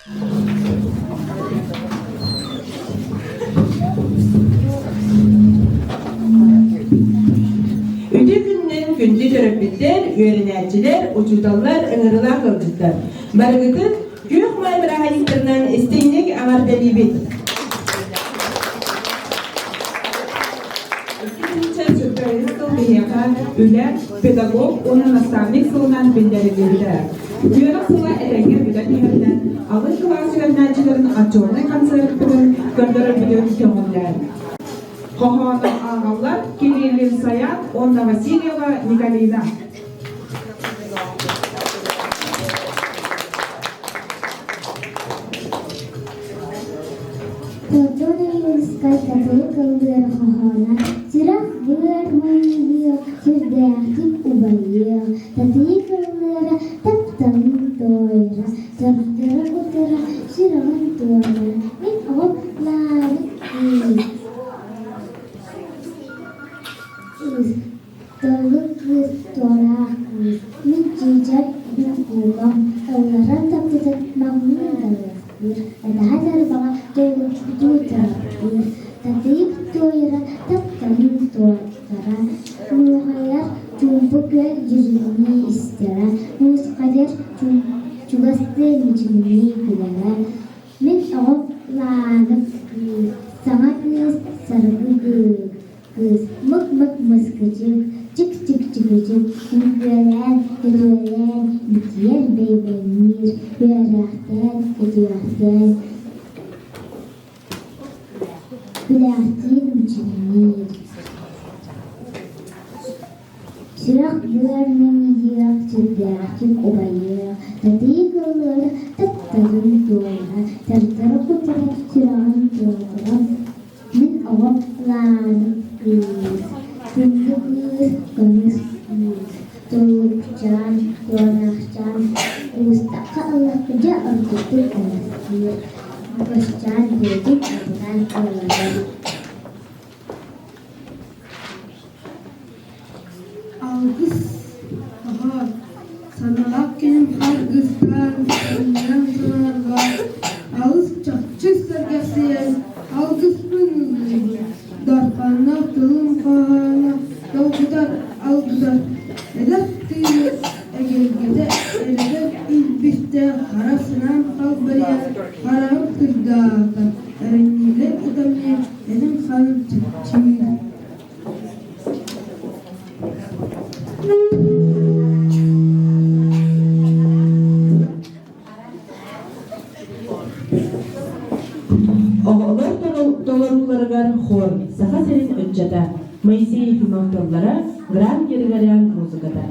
Үтүө күнүнэн күндү төрөппүттэр, үөрэнээччилэр, учууталлар, ыҥырыылаах ыалдьыттар! Барыгытын Күөх Маай бырааһынньыктарынан истиҥник эҕэрдэлиибит! 2021 сыл биһиэхэ үлэ, педагог уонна наставник сылынан биллэриллибитэ. Үөрэх сыла этэҥҥэ бүтэн иһэринэн, алын кылаас үөрэнээччилэрин отчетнай концерпытын көрдөрөрбүтүн көҥүллээн. Хоһоону ааҕаллар Кириллин Саян уонна Васильева Николина. Платон Ойуунускай Татыйык ыллыыр хоһооно сүрэх быар мыйыйыа, сүрдээхтик убайыа, Татыйык ыллыыра тапталын туойара, сордоро кутара, сүрэҕин туойара, мин оҕом лаабыт кыыс, Тыллык кыыс, туораах кыыс, мин чыычар, мин куукам, ылларан таптытын маҥныы далыахтыыр, ытаһа тарбаҕа туйгутуу тырахтыыр, татыйык туойара тапталын туортара, муохайар чуумпу күөл дьүрүннүү истэрэ, муусхайар чугастыы мичиҥнии күлэрэ, мин оҕом Лаанык кыыс, саҥа кыыс, саргы кыыс Кыыс мык-мык мыскычык, чик-чик-чикичик, үҥкүөлээн, көтүөлээн, битийэр бэйбэҥниир, үөрэхтээн, көтүөхтээн, күлээхтиир мичиҥниир. Сүрэх быар мэҥийиэх, сүрдээхтик убайыах, татыйык ыллыыр тапталын туойара, тартара кутара сүрэҕин туолара Мин оҕом Лаана кыыс, күндү кыыс, көмүс кыыс, туллукчаан, туораахчаан, куустахха ыллахха дьэ ордуктук ымастыыр, Косчаан диэтик абыраан ылларар. Алгыс аҕа, санаалаах киһим харгыстаан, анньан турарга алыс чахчы сэргэхсийэн алгыспын ыллыыбын, дарханнаах тылым хоһооно долгутар, алгытар, эдэр тыыны эгэлгэтэ элэтэр илбистээх хара санаам халбарыйар, хараҕым кырдаата, эрэнньиилэр ытамньы этим-ханым чэпчиир. Оҕолор толорууларыгар хор Саха сирин ыччата Моисей Ефимов тыллара Гран Григорян музыката.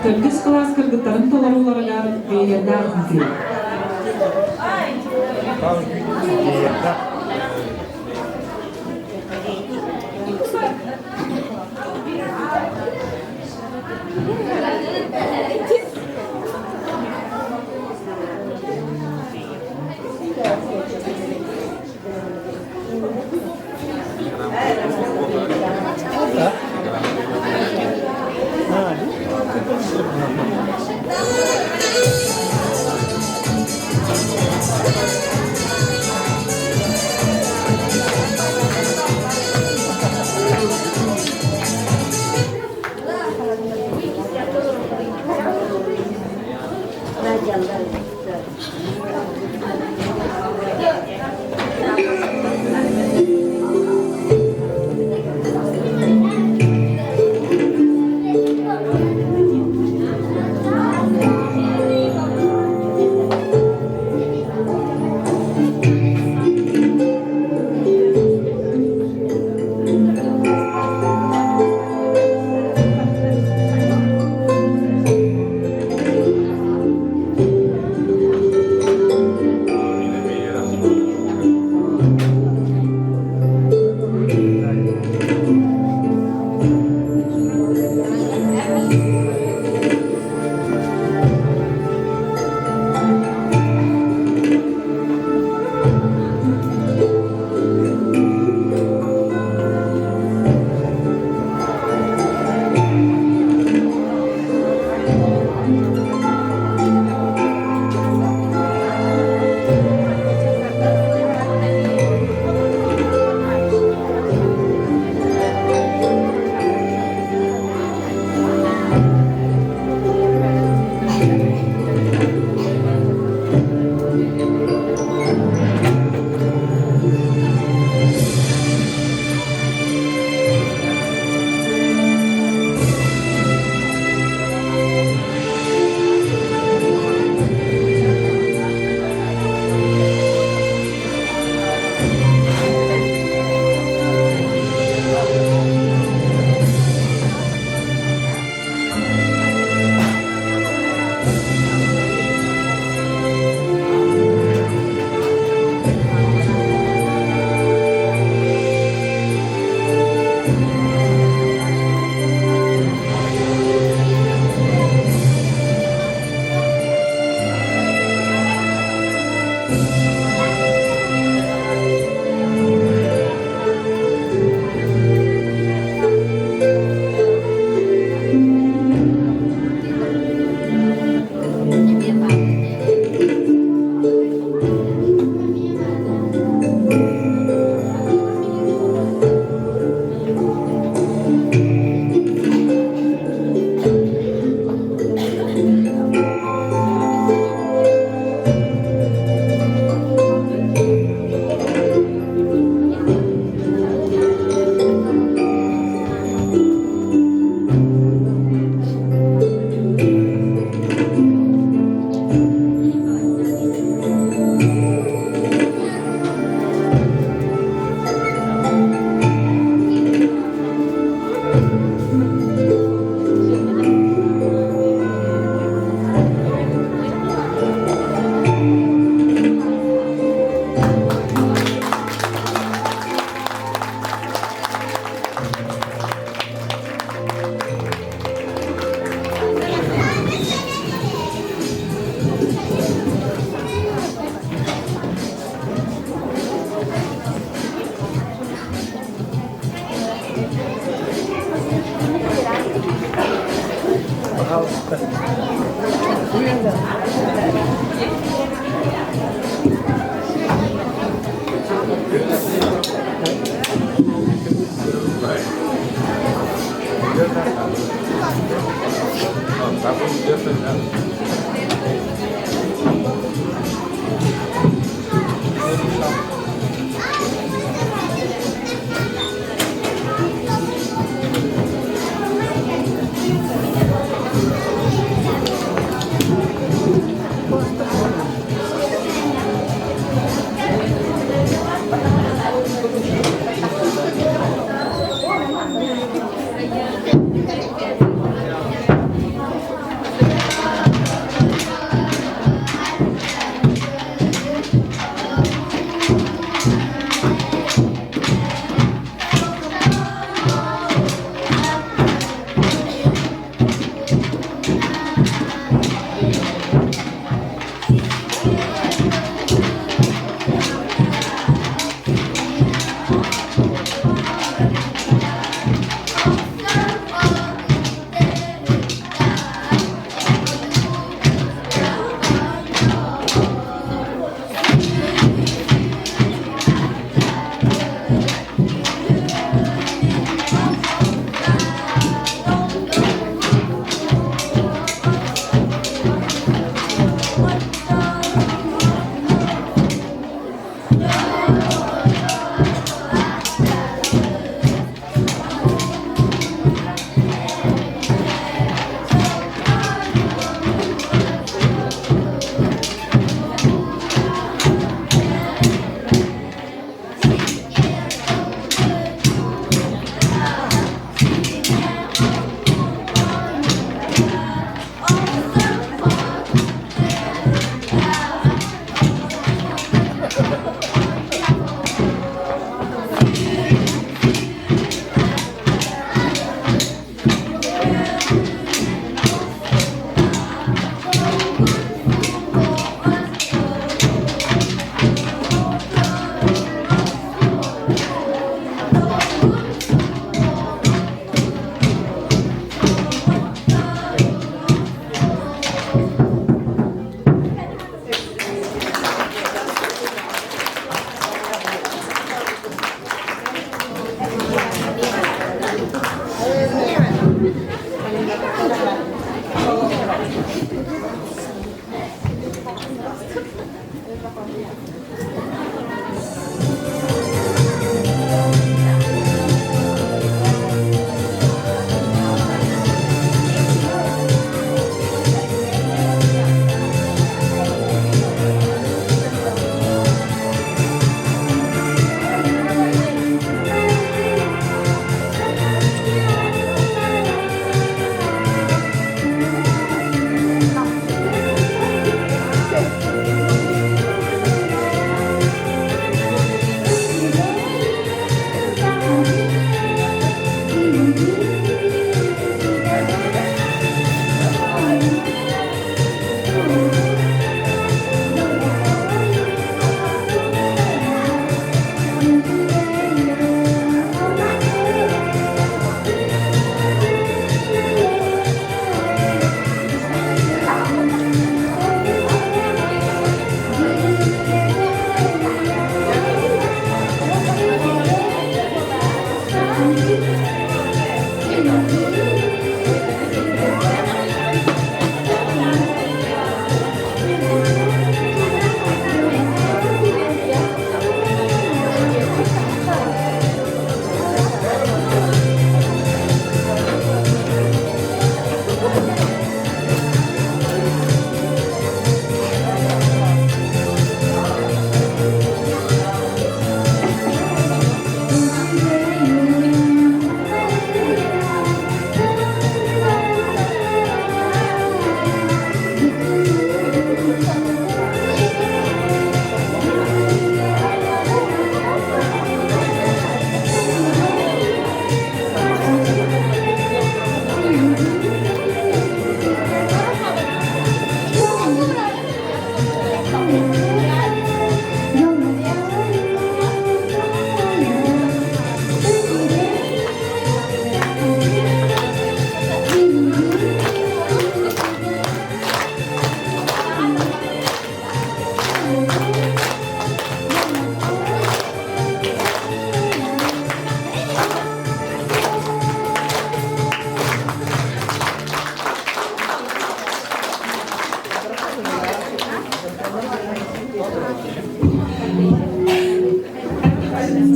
Төрдүс кылаас кыргыттарын толорууларыгар веердаах үҥкүү.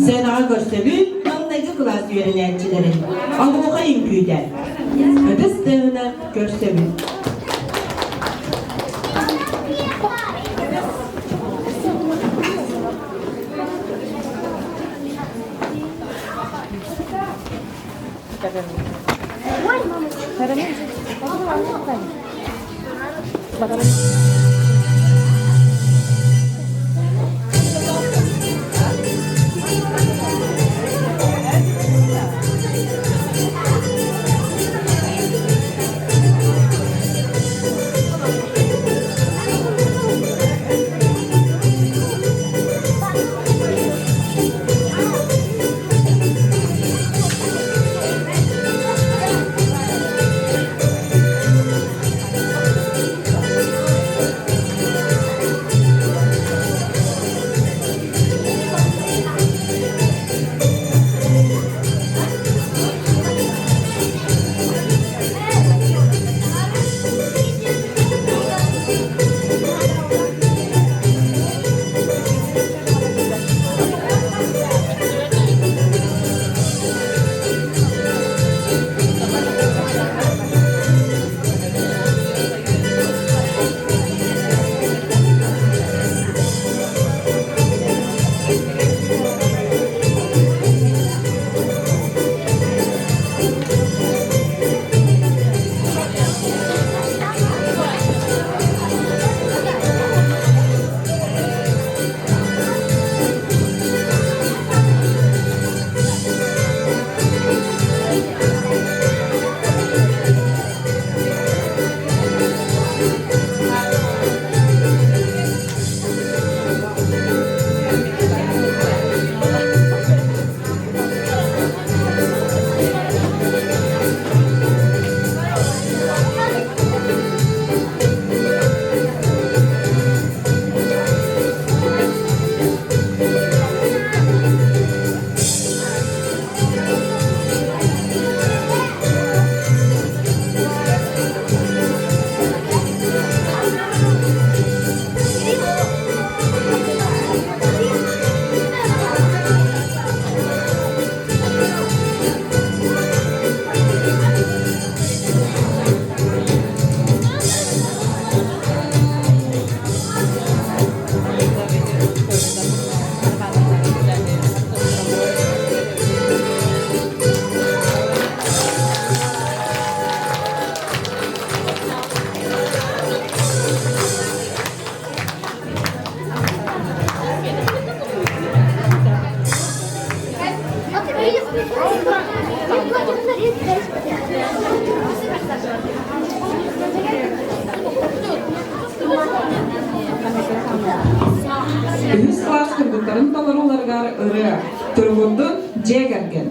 Сценаҕа көрсөбүт маҥнайгы кылаас үөрэнээччилэрин оһуохай үҥкүүтэ. Ытыс тыаһынан көрсөбүт. кыргыттарын толорууларыгар ырыа «Туругурдун дьиэ кэргэн».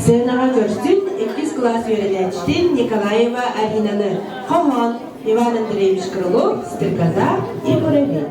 Сценаҕа көрсүн иккис кылаас үөрэнээччитин Николаева Аринаны хоһоон Иван Андреевич Крылов «Стрекоза и муравей».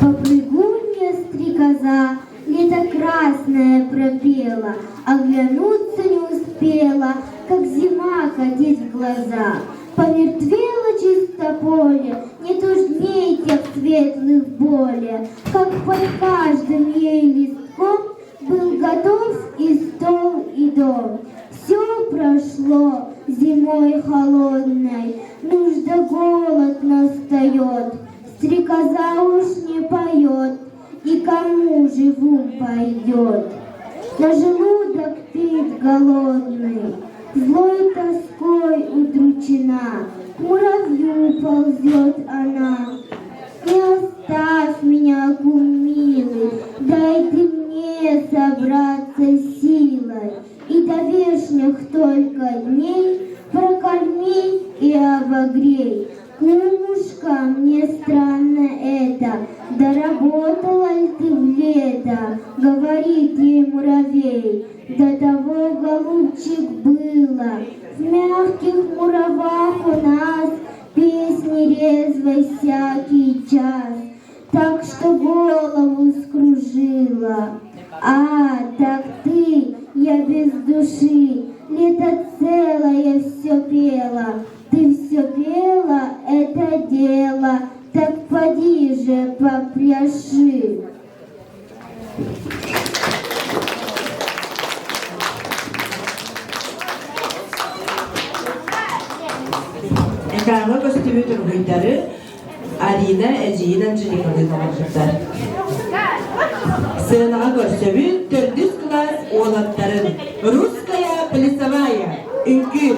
Попрыгунья стрекоза лето красное пропела, оглянуться не успела, как зима катить в глаза. Помертвело чисто поле, не тужней тех светлых более, как под каждым ей листком был готов и стол, и дом. Все прошло зимой холодной, нужда голод настает, стрекоза уж не поет, и кому же в ум пойдет? На желудок пит голодный, злой тоской удручена, к муравью ползет она. Не оставь меня, кум милый, дай ты мне собраться силой, и до вешних только дней прокорми и обогрей. Кумушка, мне странно это, доработала ли ты в лето, говорит ей муравей. До того, голубчик, было, в мягких муравах у нас песни резвой всякий час, так что голову скружила. А, так ты, я без души, лето целое все пела. Ты все пела, это дело, так поди же попляши. Экраҥҥа көстүбүт уруһуйдары Арина эдьиийин Анжеликалыын оҥорбуттар. Сыанаҕа көрсөбүт төрдүс кылаас уолаттарын «Русская плясовая» үҥкүү.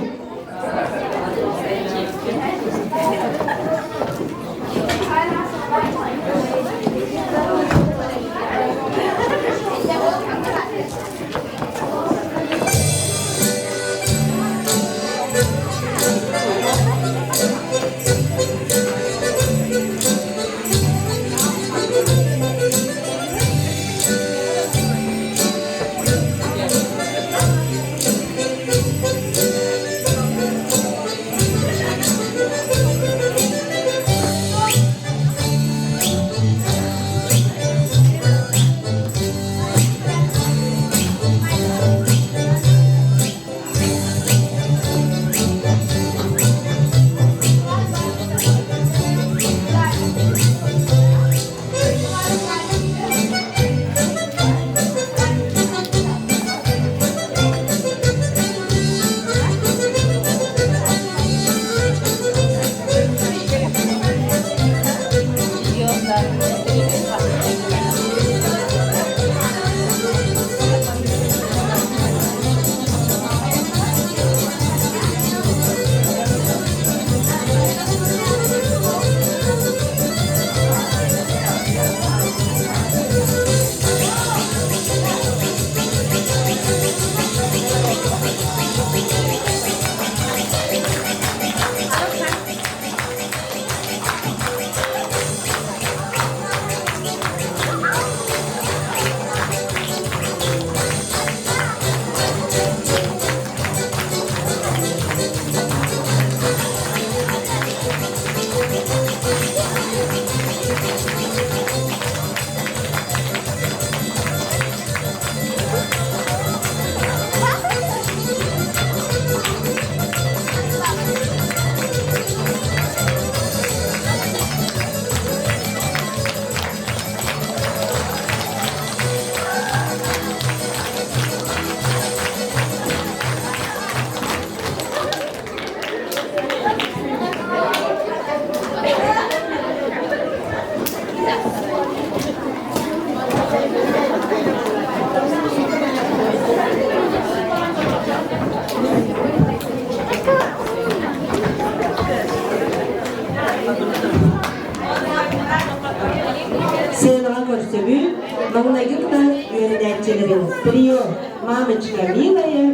Маҥнайгы кылаас үөрэнээччилэрин трио «Мамочка милая,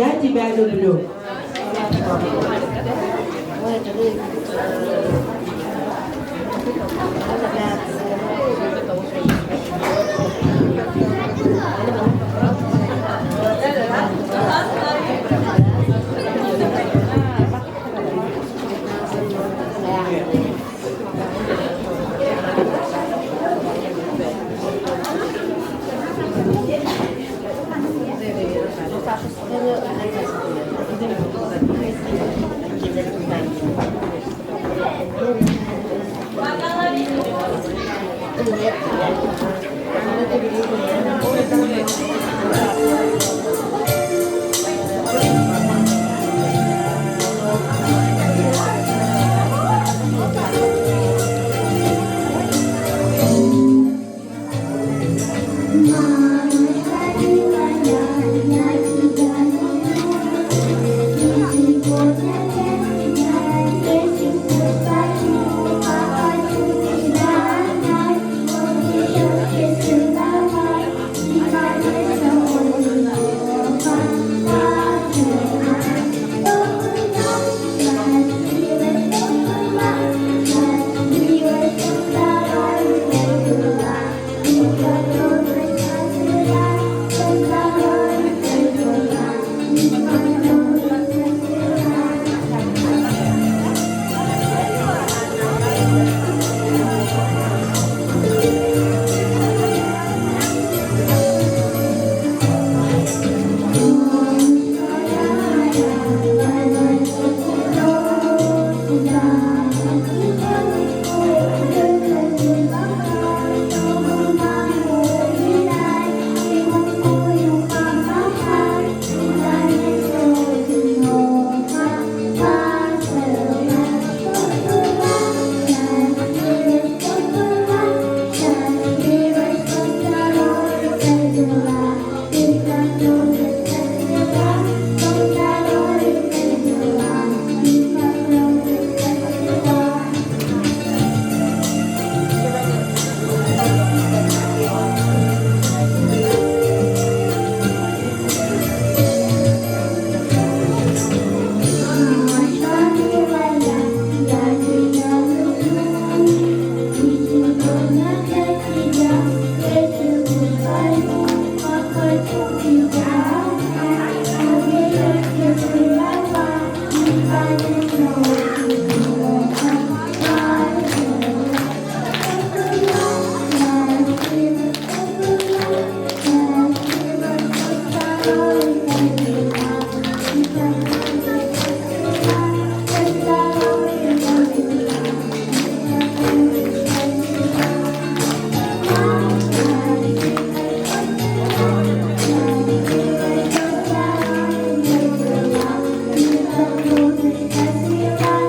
я тебя люблю». Мамочка милая, я тебя люблю, и сегодня для тебя песенку спою. Хочу тебя обнять, обе щеки целовать, и, конечно, очень плохо поцеловать. Чтоб была счастлива, чтоб была счастлива, чтоб здоровенькой была. И потрогать чтоб здоровенькой была. И потрогать Thank you. Мамочка милая, я тебя люблю, и сегодня для тебя песенку спою. Хочу тебя обнять, обе щеки целовать, и, конечно, очень плохо поцеловать. Чтоб была счастлива, чтоб была счастлива, чтоб здоровенькой была. И потрогать цвела, чтоб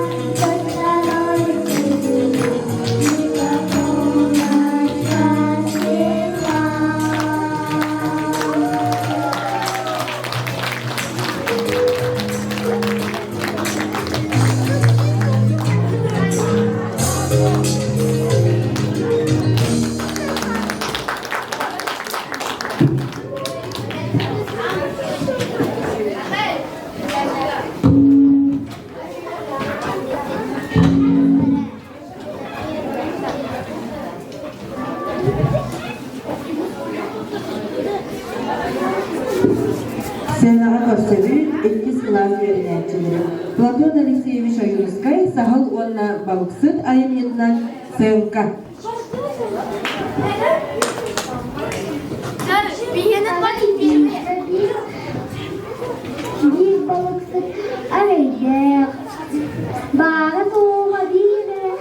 здоровенькой была. И потрогать цвела. Сценаҕа көрсөбүт иккис кылаас үөрэнээччилэрин Платон Алексеевич Ойуунускай «Саһыл уонна балыксыт» айымньытынан «Сыылка». Биир балыксыт эрэйдээх, баара-суоҕа биир эрэ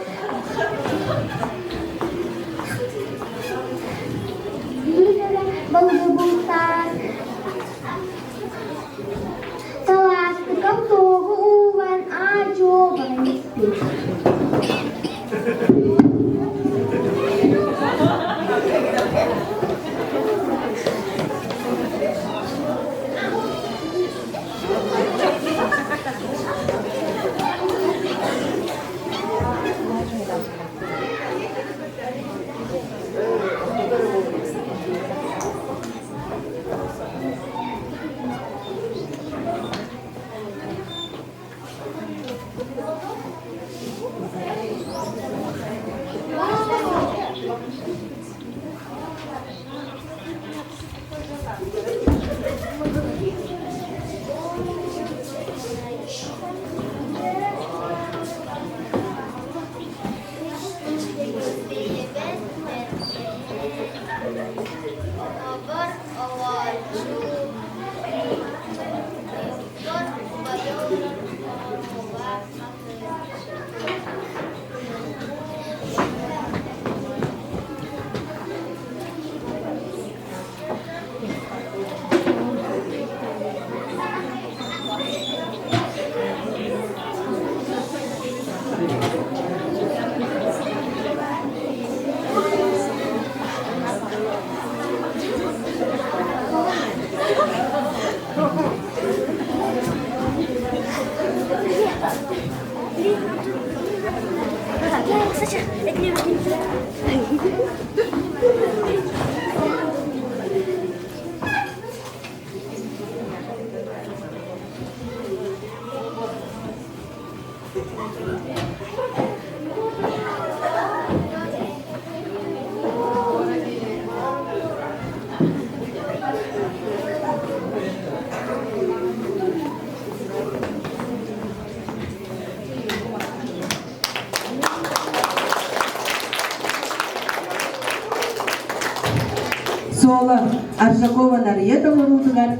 биир эрэ балыгы бултаан Салаастыкам туоҕу ууран аа-дьуо баран испит. Суола Аржакова Нарыйа толоруутугар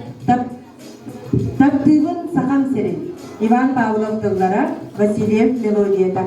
Таптыыбын Сахам сирин Иван Павлов тыллара, Васильев мелодията.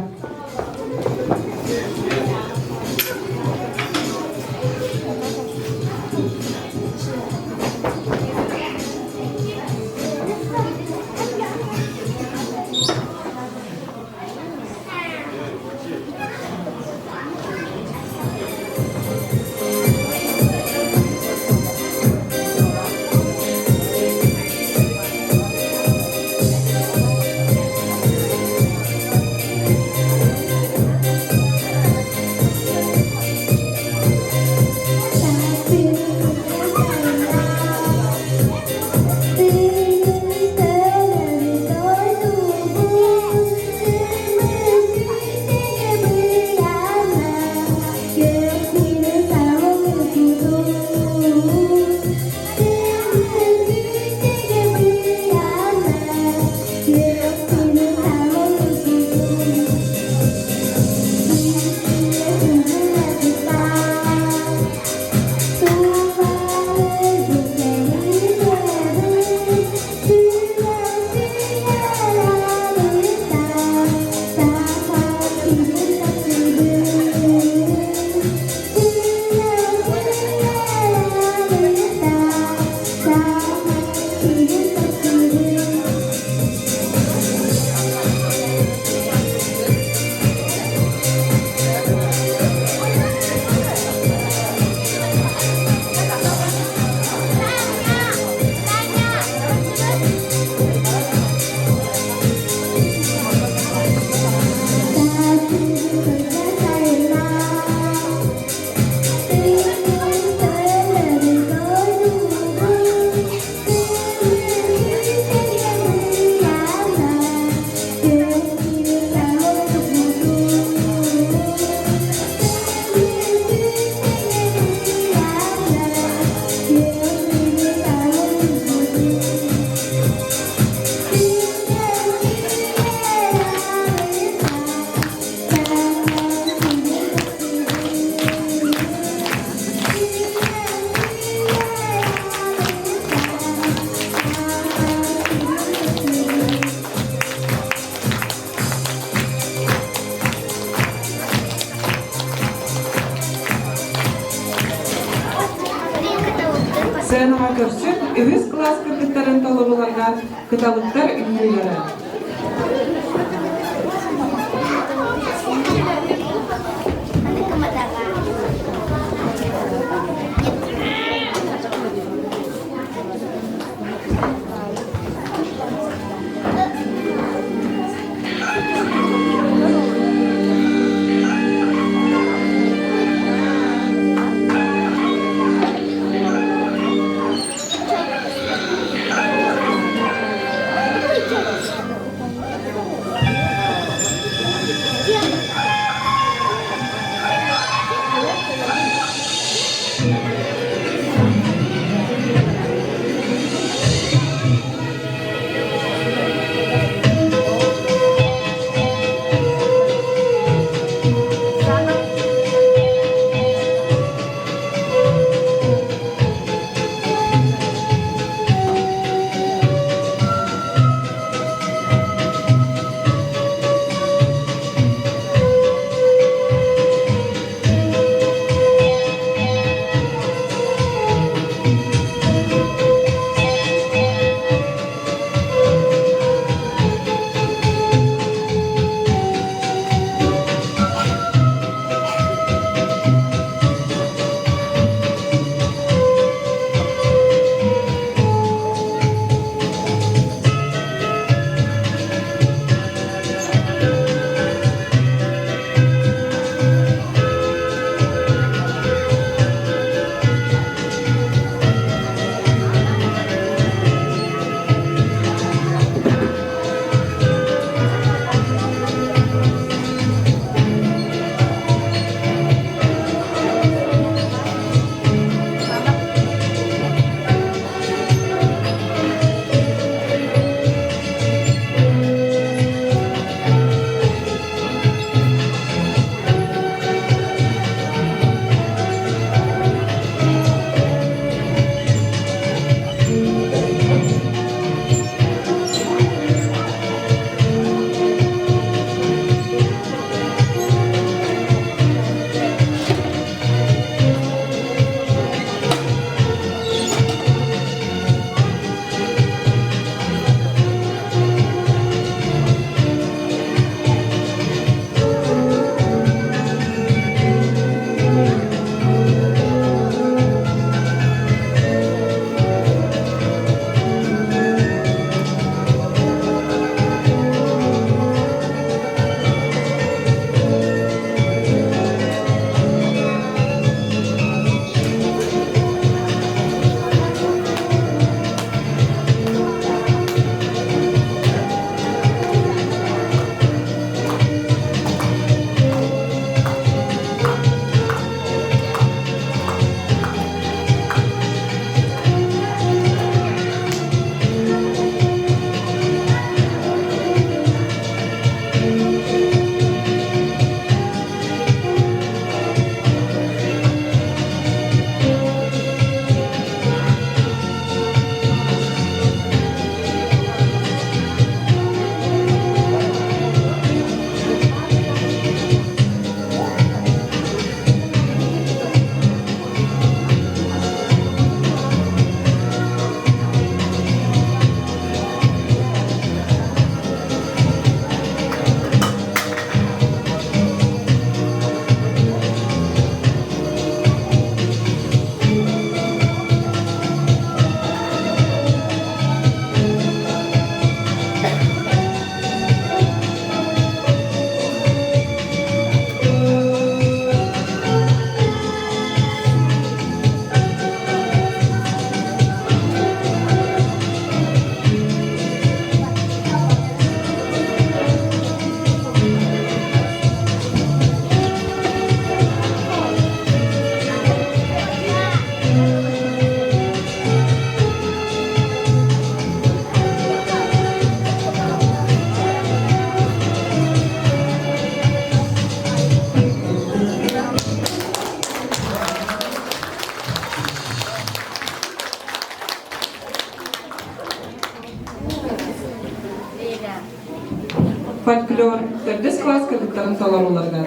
Сценаҕа көрсүн үһүс кылаас кыргыттарын толорууларга кыталыктар үҥкүүлэрэ. Фольклор төрдүс кылаас кыргыттарын толорууларыгар.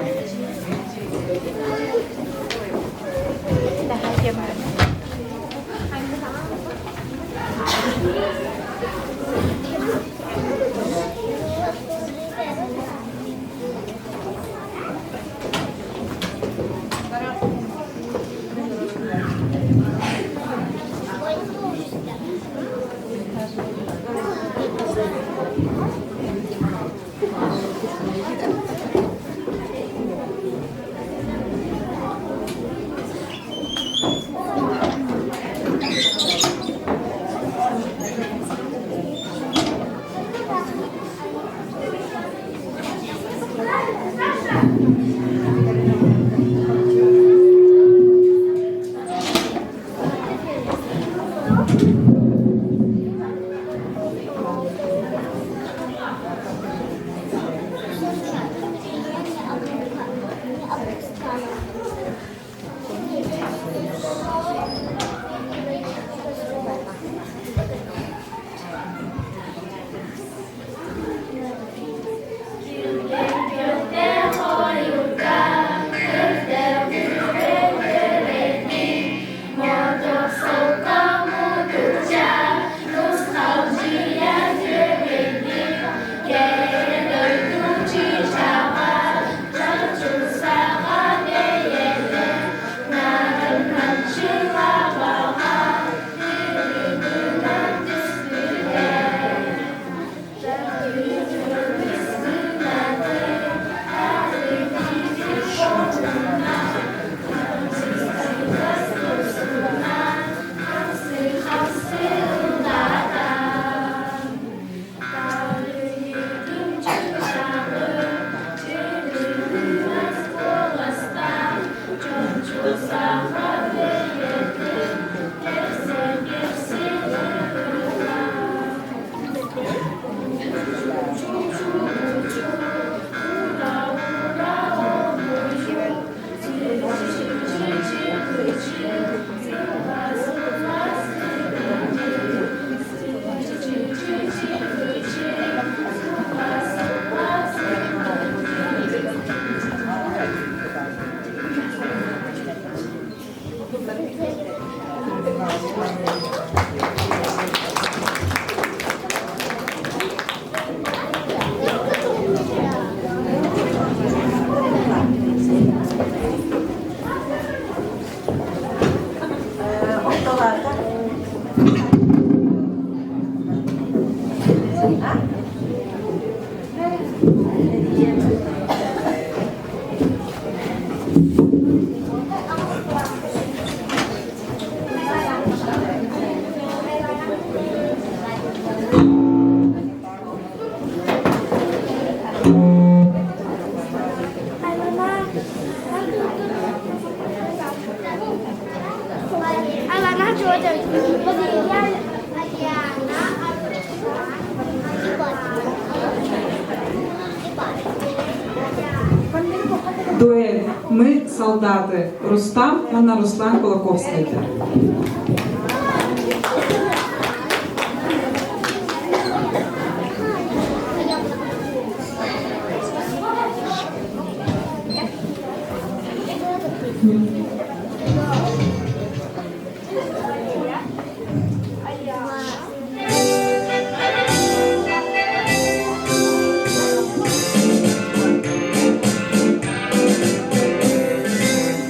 Дуэль. Мы солдаты. Рустам уонна Руслан Кулаковскайдар.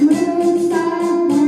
Мы солдаты.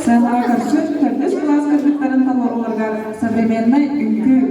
Сыанаҕа көрсүө төрдүс кылаас кыргыттарын толорууларыгар современнай үҥкүү.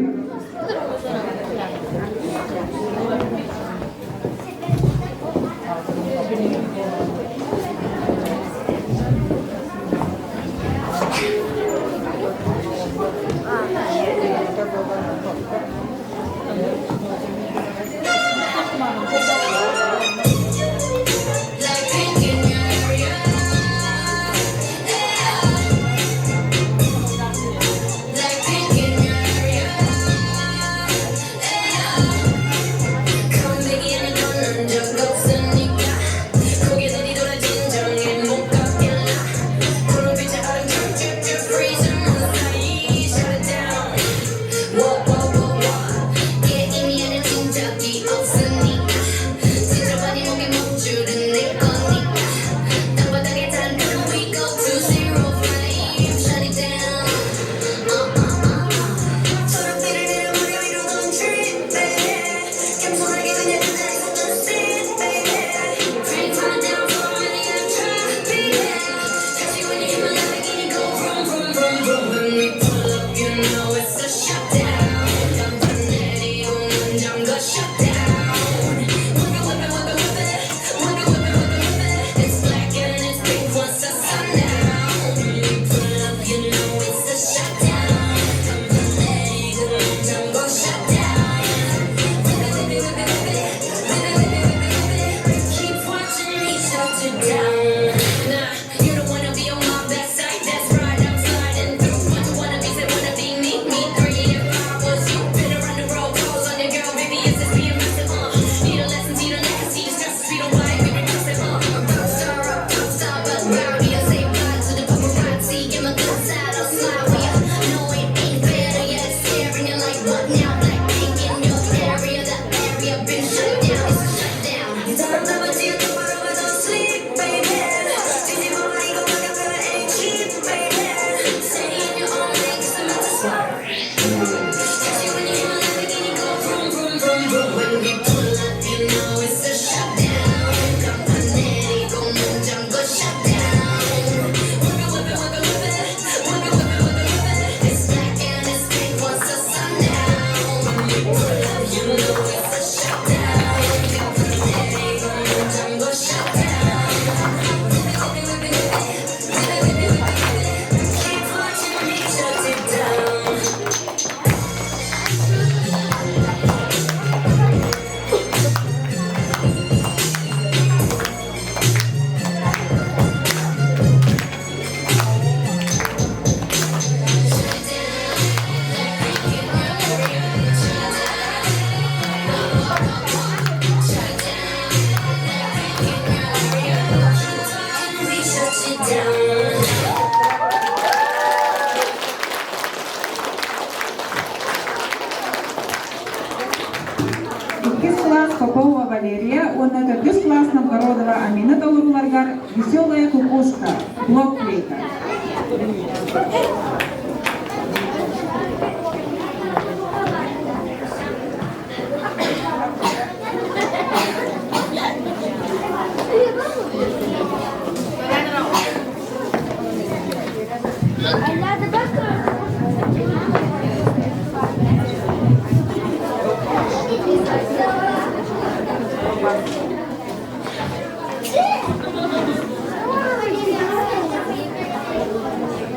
Иккис кылаас Попова Валерия уонна төрдүс кылаас Новгородова Амина толорууларыгар «Веселая кукушка» блок-флейта.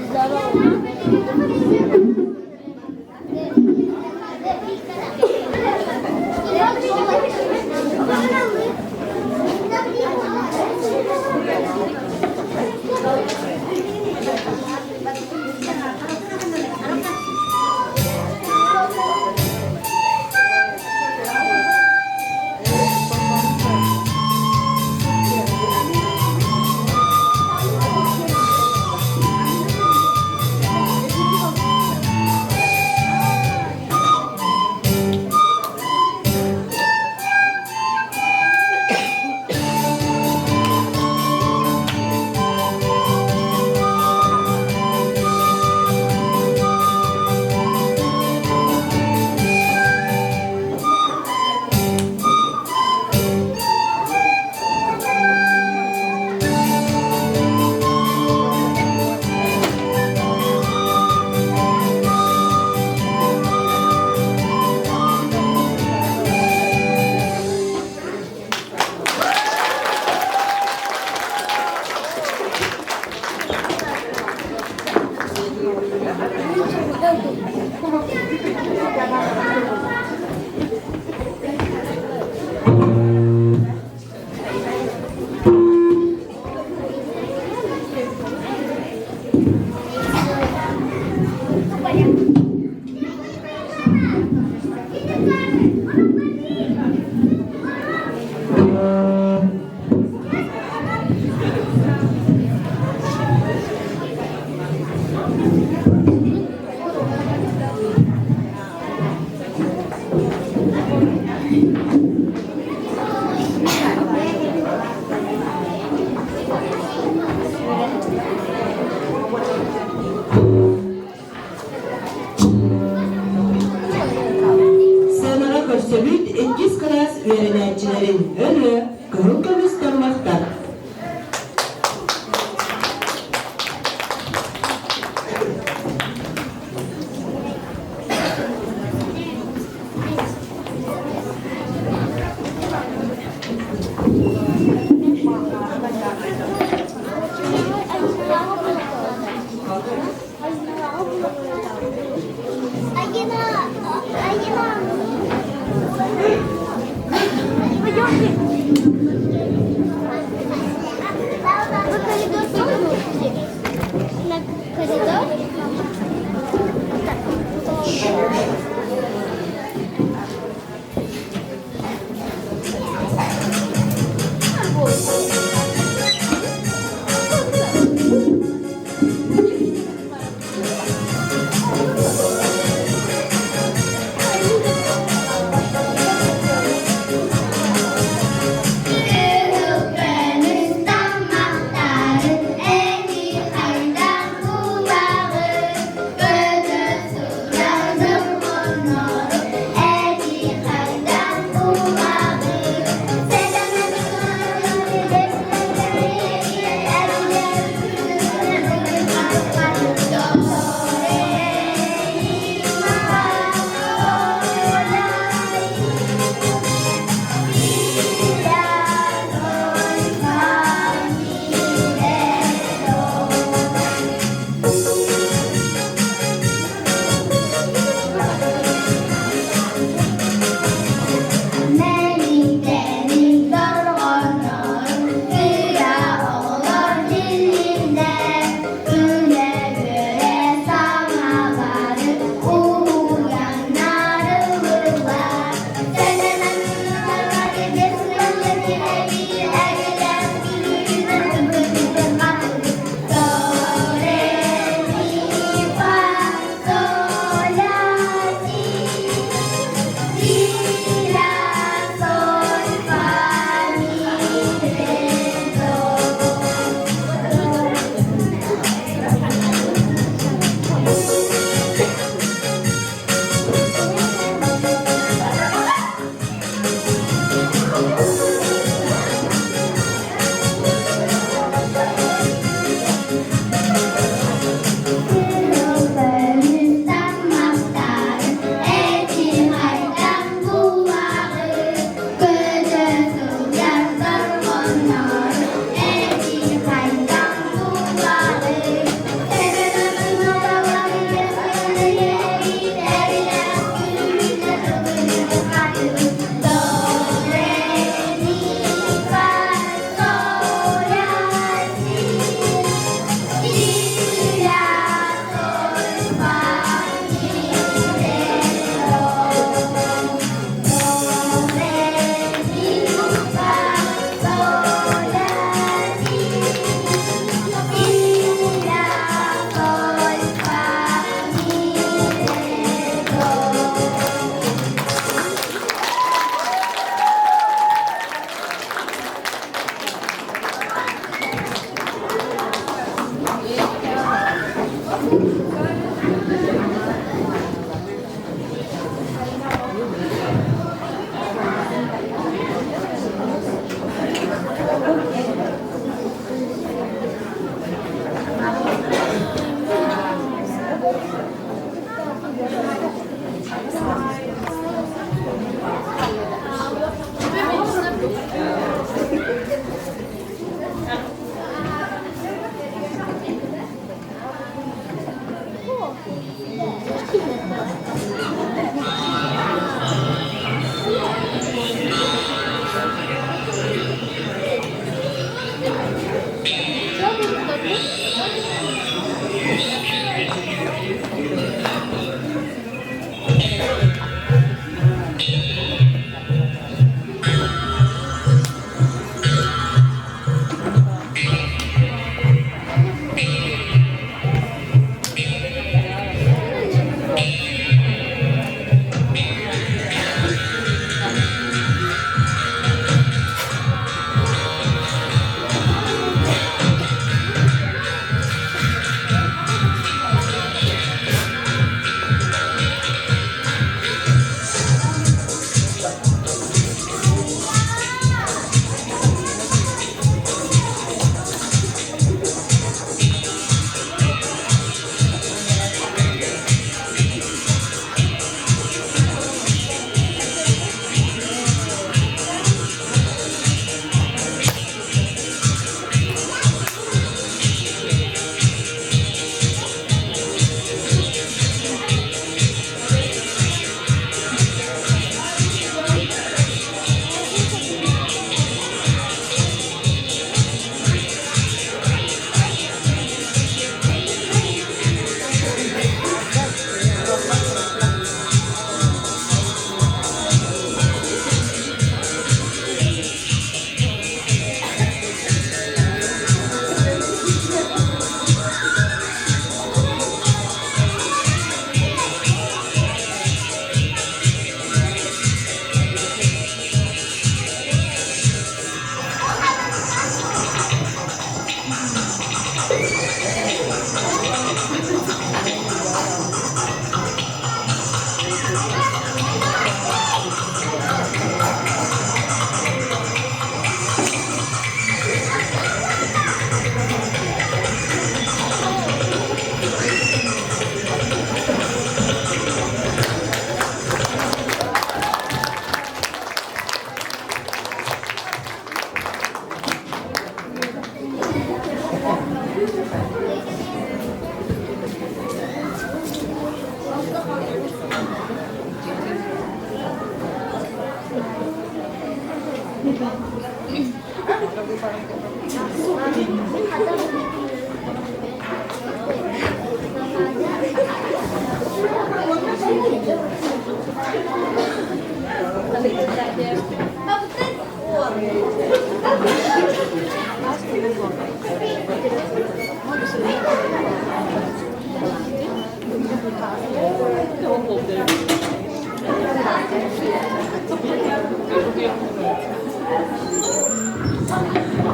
Здорово.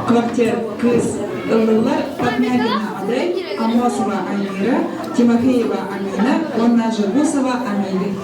Квартет кыыс ыллыылар Татнягина Адель, Амосова Амира, Тимофеева Амина уонна Жегусова Амили.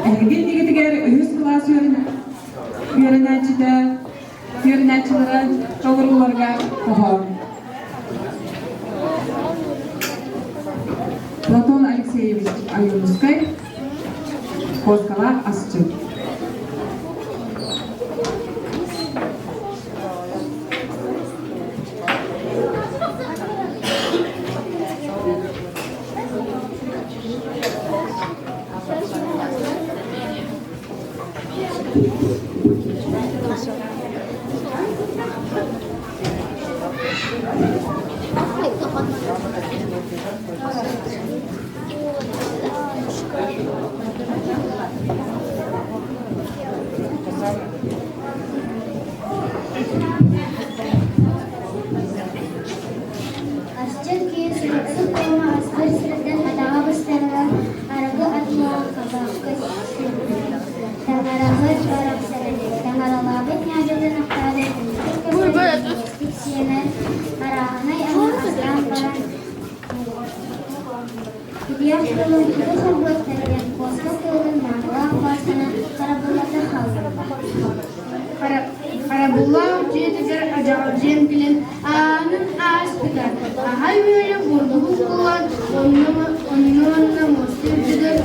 Эһиги иннигитигэр үһүс кылаас үөрэнээччитэ үөрэнээччилэрэ толорууларга хоһоон. Платон Алексеевич Ойуунускай Куоскалаах асчыт. Асчыт киһи суруксут туома астыыр сириттэн атаҕа быстарынан арыгы атыылаан хабаахха сүүрбүт. Таҥараһыт барахсан таҥаралаабыт ньаадьытын ахтаары күндүк сиэмэн арааһынай аһы астаан баран Кутуйах тылын тугу холбуохтарыгар куоска тылын маанылаах баасына харабыллата хаалбыт. Харабыллаах дьиэтигэр адьаҕалдьыйан кэлэн аанын ааспыта, аһа үөрэ бурдугу ылан онно-манна муоста үрдүгэр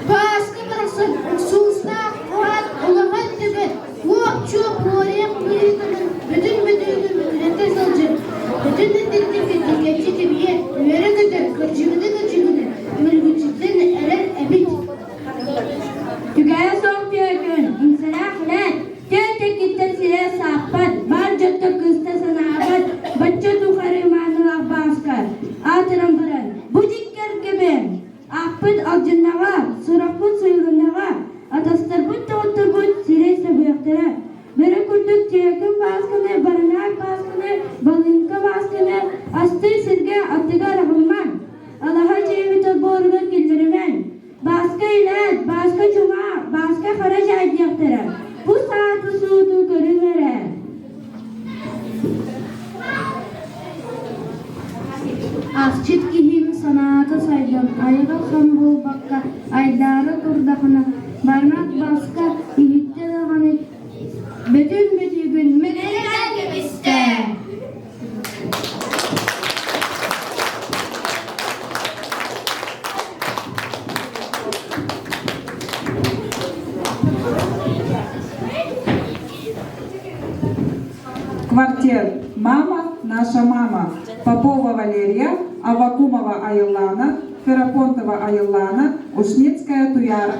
Бааска барахсан уксуустаах уһаат улахан төбө Уох-чуох уоруйах быһыытынан бүтүн бүтүнү мүлүрэтэ сылдьар, бүтүн итинник итиргэччи тибийэ үөрэ-көтө кырдьыгыны-кырдьыгыны мүлгүчүттэн эрэр эбит. Түгэһэ суох түөкүн, иҥсэлээх үлэт, түөрт эккиттэн сирэ сааппат, баар дьонтон кыыста санаабат, бачча тухары маанылаах Бааска, аатыран баран, бу дьиккэр кэбэ, Ааппыт алдьаннаҕа, сурахпыт суйулуннаҕа, атастарбыт доҕотторбут сирэй сабыахтара. Бөрө курдук түөкүн баасканы, баранаак баасканы, балыыҥка баасканы астыы сиргэ аттыгар аһыммаҥ. Алаһа дьиэбит олбуоругар киллэримэҥ. Бааска илээт, бааска чума, бааска хара дьаай диэхтэрэ. Бу сааты сууту көрүҥ эрэ. Асчыт киһим санаата сайдан, айаҕа хам буолбакка айдаара турдаҕына, бармах баска иһиттэ даҕаны бүтүн бүтүгүн мүлүрүтэн кэбистэ. Квартет «Мама, наша мама» Попова Валерия, Аввакумова Айыллаана, Ферапонтова Айыллаана, Ушницкая Туяра.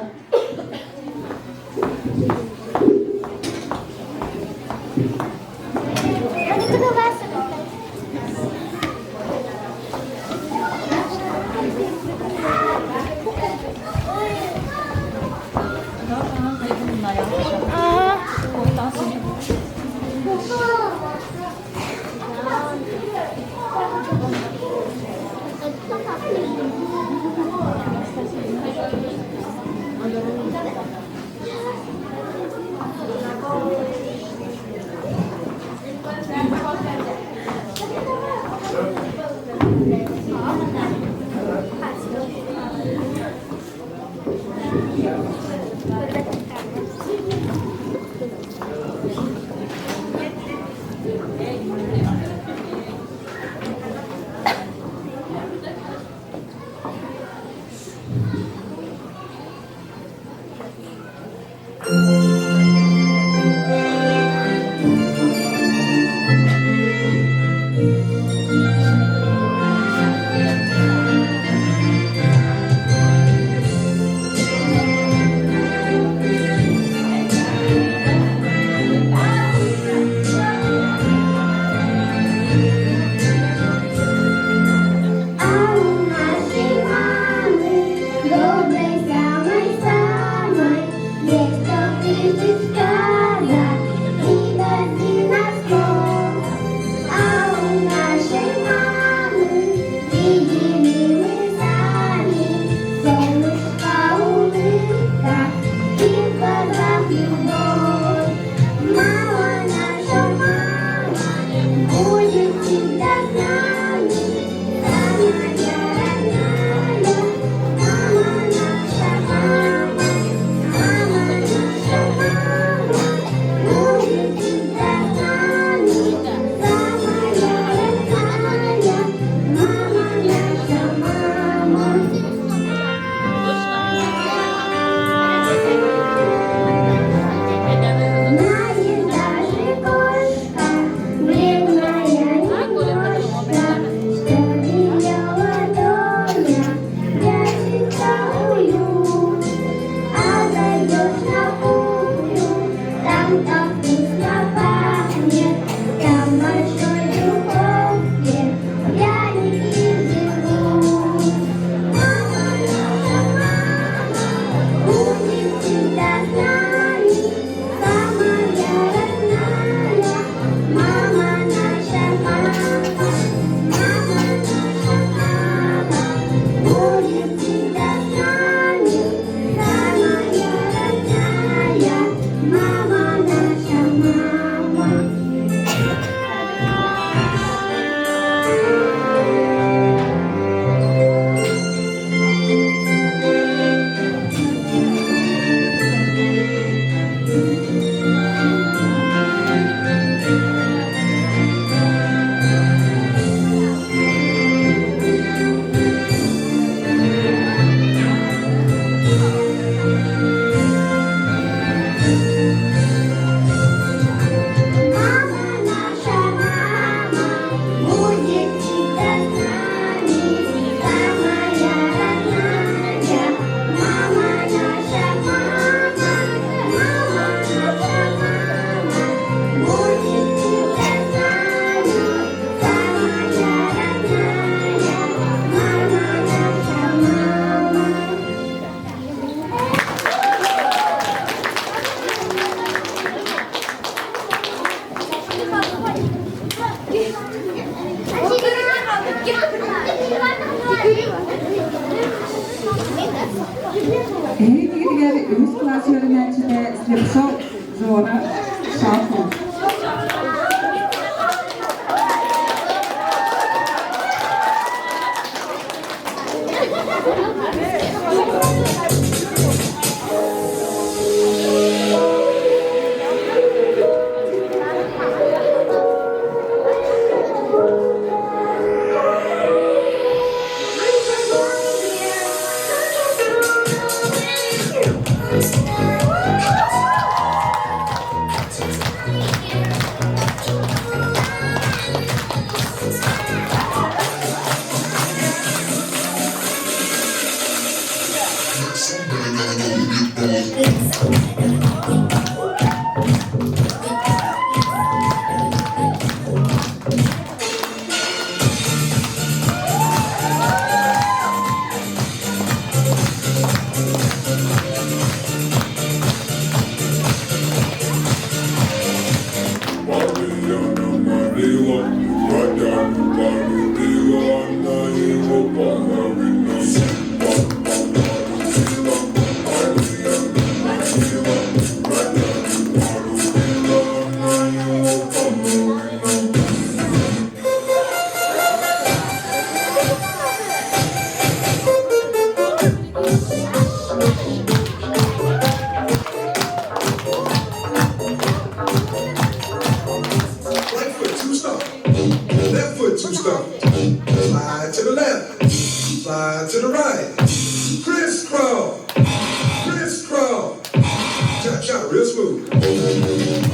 Мама. Мама наша мама будет всегда с нами, самая родная. Мама наша мама, мама наша мама будет всегда с нами, самая родная. Мама наша мама. Эһиги үһүс кылаас үөрэнээччитэ Слепцов Жора Шахов. Марьяна молила, бродягу полюбила, она его половина полюбила. Марьяна молила, бродягу полюбила, она его половина. Right foot, two stomp. Left foot, two stomp. Slide to the left. Slide to the right. Crisscross. Crisscross. Cha cha, real smooth.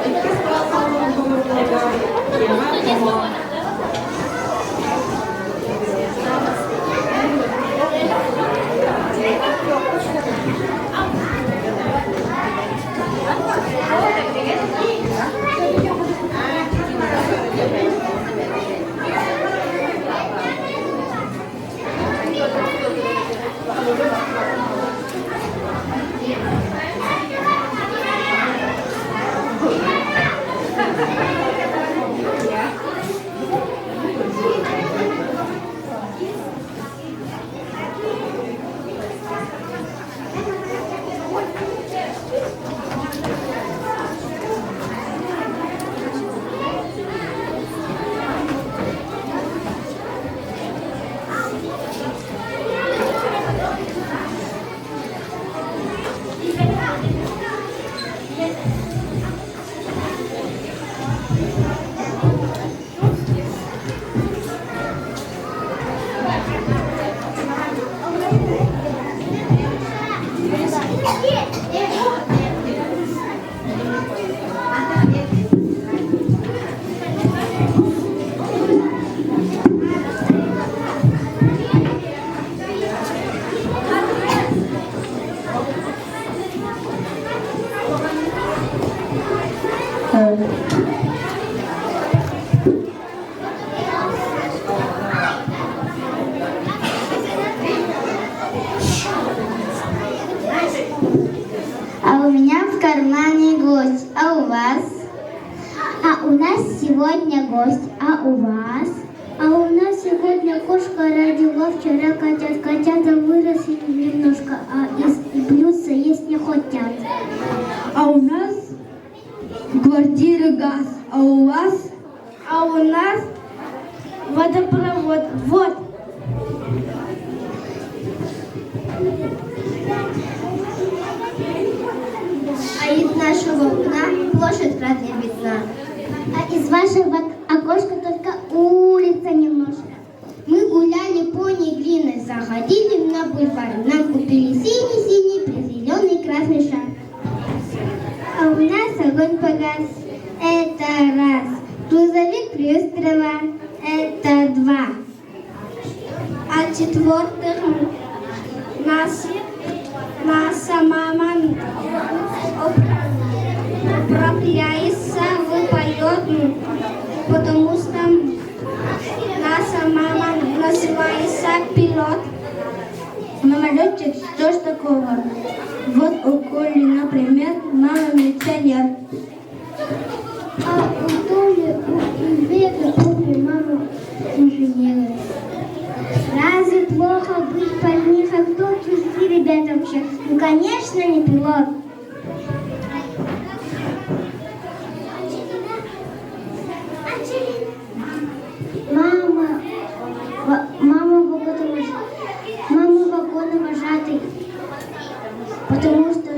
Иккис кылаас оҕолорун толорууларыгар Ева Хоһоон. У нас сегодня гость, а у вас? А у нас сегодня кошка родила вчера котят. Котята выросли немножко, а из блюдца есть не хотят. А у нас квартиры газ, а у вас? А у нас водопровод. Вот. А из нашего окна площадь разве видна? А из вашего окошка только улица немножко. Мы гуляли по Неглиной, заходили на бульвар. Нам купили синий-синий, призеленый красный шар. А у нас огонь погас. Это раз. Грузовик привез дрова. Это два. А четвертых нас, наша мама управляется в полет, потому что наша мама называется пилот. Мама летчик, что ж такого? Вот у Коли, например, мама милиционер. А у Толи, у Веры, обе мама инженеры. Разве плохо быть портниха? Кто чужие ребята вообще? Ну, конечно, не пилот. Мама, мама мама вагоновожатый, потому что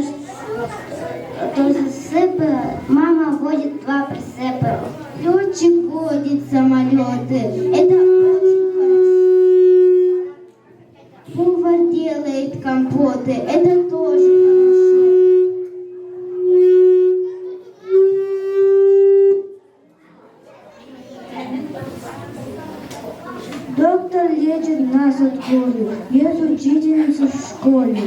то засыпы мама водит два прицепа. Летчик водит самолеты. Это очень хорошо. Повар делает компоты. Это тоже хорошо. Доктор лечит нас от кори. Есть учительница в школе.